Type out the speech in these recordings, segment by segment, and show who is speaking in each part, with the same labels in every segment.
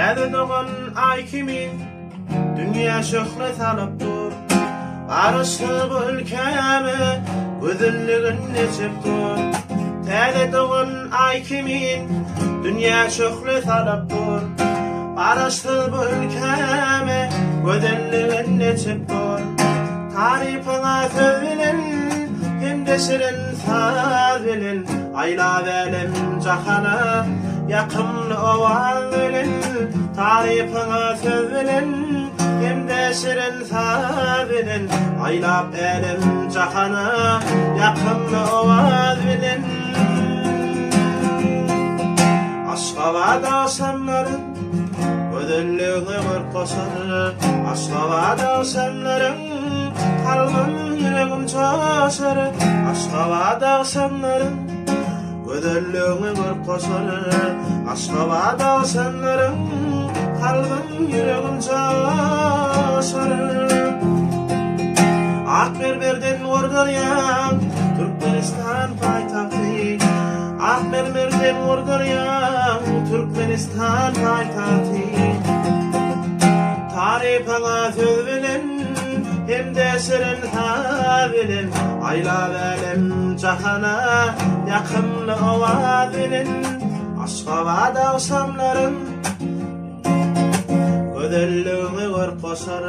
Speaker 1: Täze dogan Aý kimin dünýä şöhle salyp dur. Garaşsyz bu ülkäme gözelligin eçip dur. Täze dogan Aý kimin dünýä şöhle salyp dur. Garaşsyz bu ülkäme gözelligin eçip dur. Tarypyňa söz bilen hem-de şirin saz bilen Aýlap älem jahana ýakymly owaz bilen Tarypyňa söz bilen hem-de şirin saz bilen Aýlap älem jahana ýakymly owaz bilen Aşgabat agşamlary Gözelligiňe görk goşar Aşgabat agşamlaryň Kalbym, ýüregim joşar Aşgabat agşamlaryň Gözelligiňe görk goşar Aşgabat agşamlaryň Kalbym, ýüregim joşar Ak mermerden gurdurýaň Türkmenistan paýtagty Ak mermerden gurdurýaň Türkmenistan paýtagty. Tarypyňa söz bilen hem-de şirin saz bilen Aýlap älem jahana ýakymly owaz bilen Aşgabat agşamlaryn Gözelligiňi görk goşar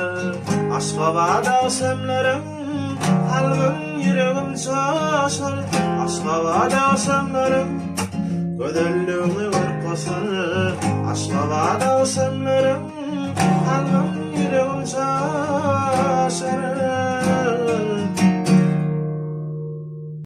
Speaker 1: Aşgabat agşamlaryň Kalbym, ýüregim joşar Aşgabat agşamlaryň Gözelligiňi görk goşar Aşgabat agşamlaryň Kalbym, ýüregim joşar.